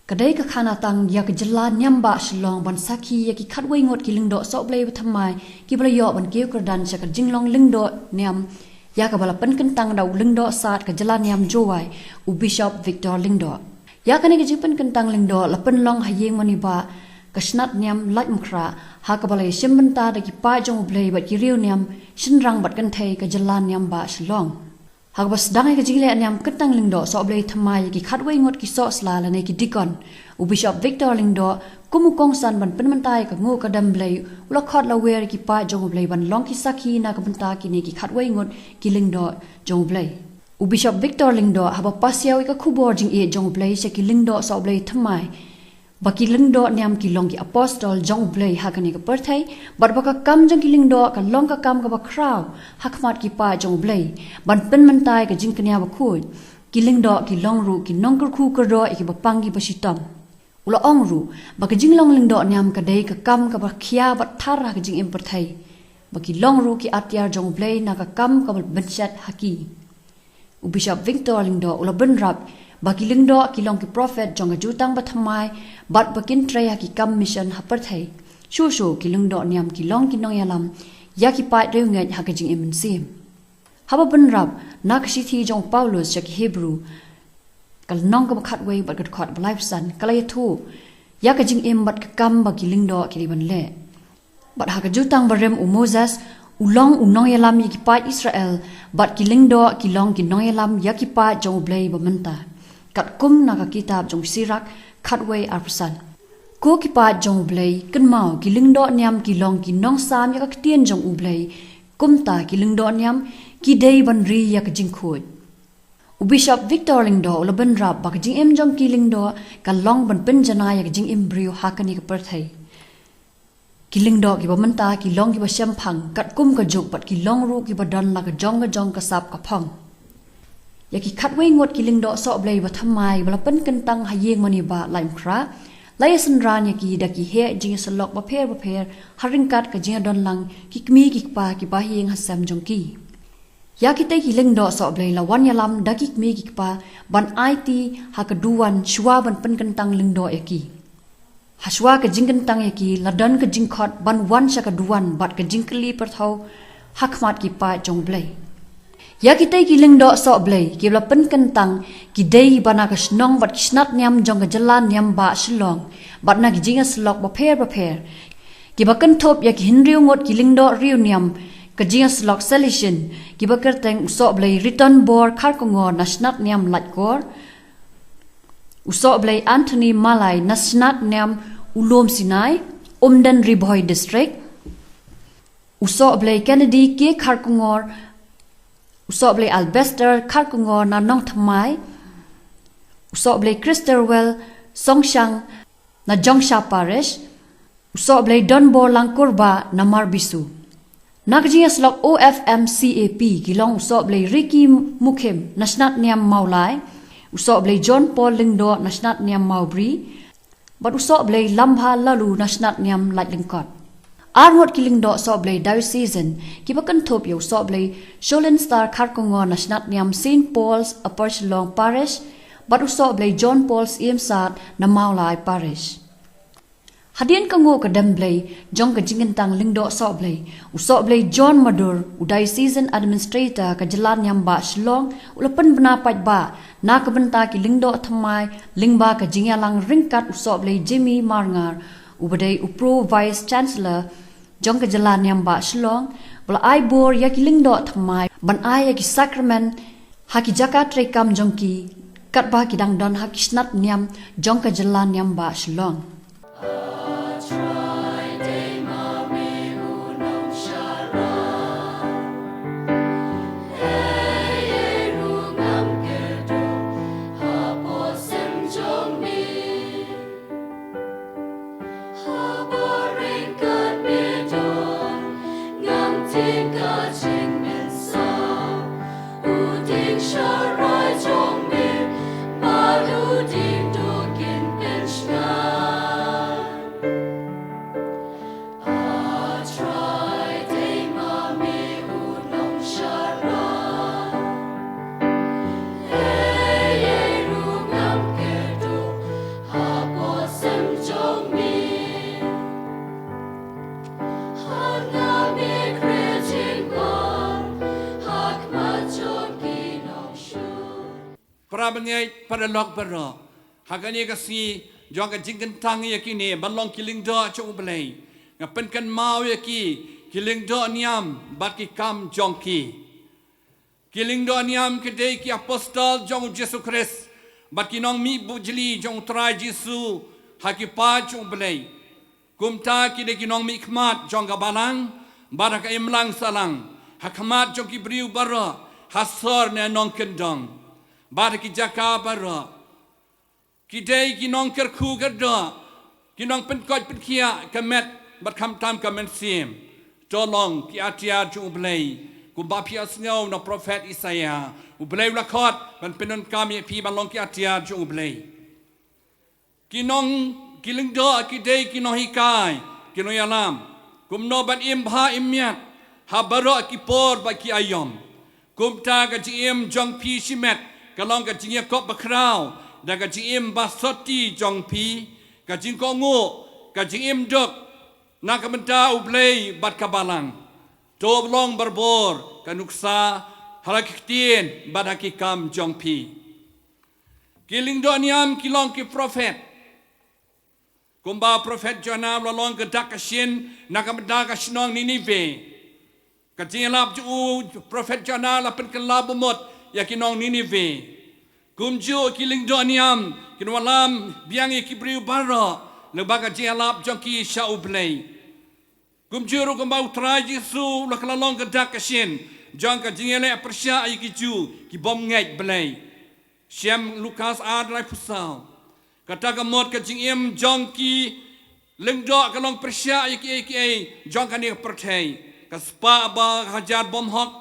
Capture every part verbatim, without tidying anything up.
Ka dei ka khana tang ïa ka jylla niam bah Shillong ban sakhi ïa ki khatwei ngut ki lyngdoh sohblei ba thymmai kiba la ïoh ban kiew kyrdan sha ka jinglong lyngdoh niam, ïa kaba la pynkyntang da u lyngdoh sad ka jylla niam Jowai, u Bishop Victor Lyngdoh. Ïa kane ka jingpynkyntang lyngdoh la pynlong ha ïing mane bah ka Shnat Niam Laitumkhrah, ha kaba la ïashim bynta da ki paid jong U Blei bad ki riew niam shynrang bad kynthei ka jylla niam bah Shillong. Ha kaba sdang ïa ka jingleh niam kyntang lyngdoh sohblei thymmai ïa ki khatwei ngut ki sohsla lane ki deacon, u Bishop Victor Lyngdoh, kum u kongsan ban pynmynta ïa ka nguh ka dem Blei, u la khot la wer ïa ki paid jong U Blei ban long ki sakhi na ka bynta kine ki khatwei ngut ki lyngdoh jong U Blei. U Bishop Victor Lyngdoh haba pasiaw ïa ka khubor jingïeit jong U Blei sha ki lyngdoh sohblei thymmai, ba ki lyngdoh niam ki long ki apostol jong U Blei ha kane ka pyrthei, bad ba ka kam jong ki lyngdoh ka long ka kam kaba khraw ha khmat ki paid jong U Blei ban pynmynta ïa ka jingkñia bakhuid. Ki lyngdoh ki long ruh ki nongkyrkhu kyrdoh ïa kiba pang kiba shitom. U la ong ruh ba ka jinglong lyngdoh niam ka dei ka kam kaba khia bad thar ha ka jingim pyrthei, ba ki long ruh ki atiar jong U Blei na ka kam kaba bynshet ha ki. U Bishop Victor Lyngdoh u la bynrap ba ki lyngdoh ki long ki prophet jong ka Jutang Bathymmai bad ba kin trei ha ki kam mission ha pyrthei. Shuh shuh ki lyngdoh niam ki long ki nongïalam ïa ki paid riewngeit ha ka jingim mynsiem. Haba bynrap na ka shithi jong u Paulus sha ki Hebru, ka lynnong kaba khatwei bad ka dkhot ba laiphew san, ka la ïathuh ïa ka jingim bad ka kam ba ki lyngdoh ki dei ban leh. Bad ha ka Jutang Barim u Moses u long u nongïalam ïa ki paid Israel, bad ki lyngdoh ki long ki nongïalam ïa ki paid jong U Blei ba mynta, katkum na ka kitab jong Sirak khatwei arphew san. Ko ki paid jong U Blei, kynmaw ki lyngdoh niam ki long ki nongsam ïa ka ktien jong U Blei. Kumta ki lyngdoh niam ki dei ban ri ïa ka jingkhuid. U Bishop Victor Lyngdoh u la bynrap ba ka jingim jong ki lyngdoh ka long ban pynjanai ïa ka jingim briew ha kane ka pyrthei. Ki lyngdoh kiba mynta ki long kiba shemphang katkum ka juk bad ki long ruh kiba don la ka jong ka jong ka sap ka phong. Ïa ki khatwei ngut ki lyngdoh sohblei bathymmai ba la pynkyntang ha ïing mane bah Laitumkhrah, la ïasynran ïa ki da ki heh jingïasyllok bapher bapher ha ryngkat ka jingïadon lang ki kmie ki kpa kiba ha ïing ha sem jong ki. Ïa kitei ki lyngdoh sohblei la wan ïalam da ki kmie ki kpa ban aiti ha ka duwan shuwa ban pynkyntang lyngdoh ïa ki. Hashuwa ka jingkyntang ïa ki la don ka jingkhot ban wan sha ka duwan bad ka jingkylli pyrthaw ha khmat ki paid jong U Blei. Ïa kitei ki lyngdoh sohblei kiba la pynkyntang ki dei ba na ka shnong bad ki shnat niam jong ka jylla niam bah Shillong, bad na ki jingïasyllok bapher bapher kiba kynthup ïa ki hynriew ngut ki lyngdoh riewniam ka jingïasyllok Salesian, kiba kyrteng u sohblei Ritonbor Kharkongor na shnat niam Laitkor, u sohblei Anthony Malai na shnat niam U Lum Sinai, Umden, Ri Bhoi District, u sohblei Kennedy K Kharkongor, u sohblei Albester Kharkongor na Nongthymmai, u sohblei Christerwell Songshang na Jongsha Parish, u sohblei Donbor Langkurbah na Marbisu. Na ka jingïasyllok O F M C A P ki long u sohblei Ricky Mukhim na shnat niam Mawlai, u sohblei John Paul Lyngdoh na shnat niam Mawbri, bad u sohblei Lambha Lalu na shnat niam Laitlyngkot. Ar ngut ki lyngdoh sohblei diocesan kiba kynthup ïa u sohblei Sholin Star Kharkongor na shnat niam Saint Paul's Upper Shillong Parish, bad u sohblei John Paul Syiem Sad na Mawlai Parish. Hadien ka nguh ka dem Blei jong ka jingkyntang lyngdoh sohblei, u sohblei John Madur, u diocesan administrator ka jylla niam bah Shillong, u la pynbna paidbah na ka bynta ki lyngdoh thymmai lyngba ka jingïalang ryngkat u sohblei Jimmy Marngar, uba dei u Pro Vice Chancellor jong ka jylla niam bah Shillong, ba la ai bor ïa ki lyngdoh thymmai ban ai ïa ki sakramen ha ki jaka treikam jong ki, katba ki dang don ha ki shnat niam jong ka jylla niam bah Shillong. Bangeit paralok baroh, ha kane ka sngi jong ka jingkyntang ïa kine ban long ki lyngdoh jong U Blei, nga pynkynmaw ïa ki, ki lyngdoh niam bad ki kam jong ki. Ki lyngdoh niam ki dei ki apostol jong U Jisu Khrist bad ki nongmihbujli jong U Trai Jisu ha ki paid jong U Blei. Kumta ki dei ki nongmihkhmat jong ka balang bad ha ka imlang sahlang, ha khmat jong ki briew baroh, ha sor ne nongkyndong, bad ha ki jaka baroh. Ki dei ki nongkyrkhu kyrdoh, ki nongpynkoit pynkhiah ka met bad khamtam ka mynsiem. To long ki atiar jong U Blei, kumba phi ïohsngew na u prophet Isaïah. U Blei u la khot ban pyndonkam ïa phi ban long ki atiar jong U Blei. Ki nong, ki lyngdoh ki dei ki nonghikai, ki nongïalam kumno ban im bha im miat ha baroh ki por bad ki aïom. Kumta ka jingim jong phi shimet ka long ka jingïakop bakhraw da ka jingim ba soti jong phi, ka jingkohnguh, ka jingim duk na ka bynta U Blei bad ka balang. To long barabor ka nuksa ha la ki ktien bad ha ki kam jong phi. Ki lyngdoh niam ki long ki prophet. Kumba u prophet Jonah u la long ka dak ka shin na ka bynta ka shnong Nineveh. Ka jingïalap jong u prophet Jonah la pynkylla bamut ïa ki nong Nineveh. Kumjuh ki lyngdoh niam kin wallam biang ïa ki briew baroh lyngba ka jingïalap jong ki sha U Blei. Kumjuh ruh kumba U Trai Jisu u la kylla long ka dak ka shin jong ka jingïaleh pyrshah ïa ki Jiw ki bym ngeit Blei. Shem Lukas ar laiphew saw. Kata ka mut ka jingim jong ki lyngdoh ka long pyrshah ïa kiei kiei jong kane ka pyrthei. Ka spah ba hajar bymhok,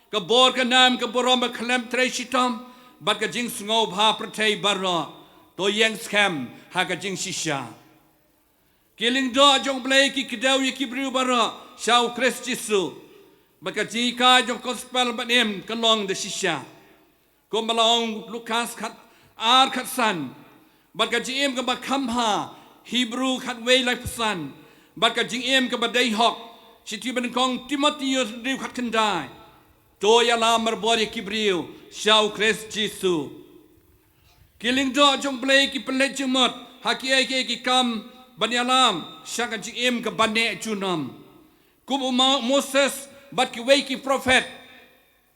ka bor ka nam ka burom ba khlem trei shitom, bad ka jingsngewbha pyrthei baroh. To ïeng skhem ha ka jingshisha. Ki lyngdoh jong U Blei ki kdew ïa ki briew baroh sha U Khrist Jisu. Bad ka jinghikai jong ka gospel ba im ka long da shisha. Kumba la ong Lukas khat ar khat san. Bad ka jingim kaba kham bha, Hebru khat wei laiphew san. Bad ka jingim kaba dei hok, Shithi Banyngkong Timotheus hynriew khat khyndai. To ïalam marabor ïa ki briew sha U Khrist Jisu. Ki lyngdoh jong U Blei ki pynleit jingmut ha kiei kiei ki kam ban ïalam sha ka jingim kaba neh junom. Kum u Ma-, Moses bad kiwei ki prophet.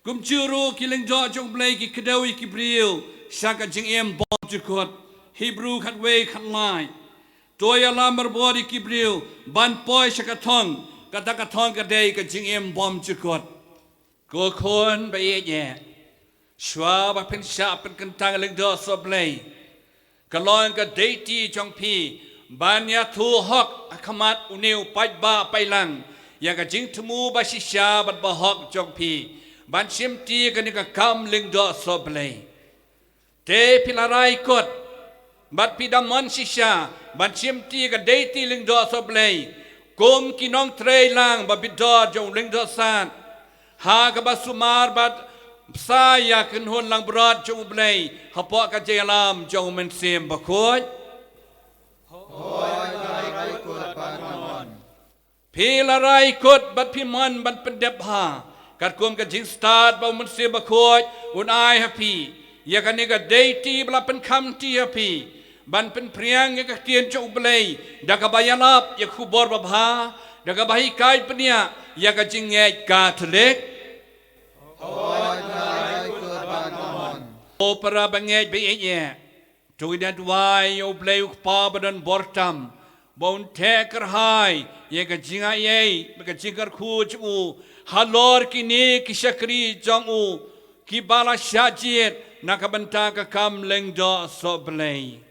Kumjuh ruh ki lyngdoh jong U Blei ki kdew ïa ki briew sha ka jingim bymjukut. Hebru khat wei khat lai. To ïalam marabor ïa ki briew ban poi sha ka thong, kata ka thong ka dei ka jingim bymjukut. Ko khun ba ïeit eh, shuwa ba phin shah pynkyntang lyngdoh soh Blei, ka long ka duty jong phi ban ïathuh hok ha khmat une u paidbah paidlang ïa ka jingthmu ba shisha bad ba hok jong phi ban shimti kane ka kam lyngdoh soh Blei. Te phi la rai kut bad phi da mon shisha ban shimti ka duty lyngdoh soh Blei kum ki nongtrei lang ba bit dor jong u lyngdoh sat, ha kaba sumar bad bsa ïa ka kynhun langbrot jong U Blei hapoh ka jingïalam jong U Mynsiem Bakhuid. Hooid, la rai kut bad mon. Phi la rai kut bad phi mon ban pyndep bha katkum ka jingstad ba U Mynsiem Bakhuid un ai ha phi ïa kane ka duty ba la pynkham ti ha phi ban pynphriang ïa ka ktien jong U Blei da kaba ïalap ïa ka khubor babha, da kaba hikai bniah ïa ka jingngeit Katholik. Hooid, la rai kut bad mon. Ko para bangeit ba ïeit eh, to ngin ïa duwai ïa U Blei U Kpa ba don bor tam ba un theh kyrhai ïa ka jingaiei bad ka jingkyrkhu jong u halor kine ki shakri jong u kiba la shah jied na ka bynta ka kam lyngdoh soh Blei.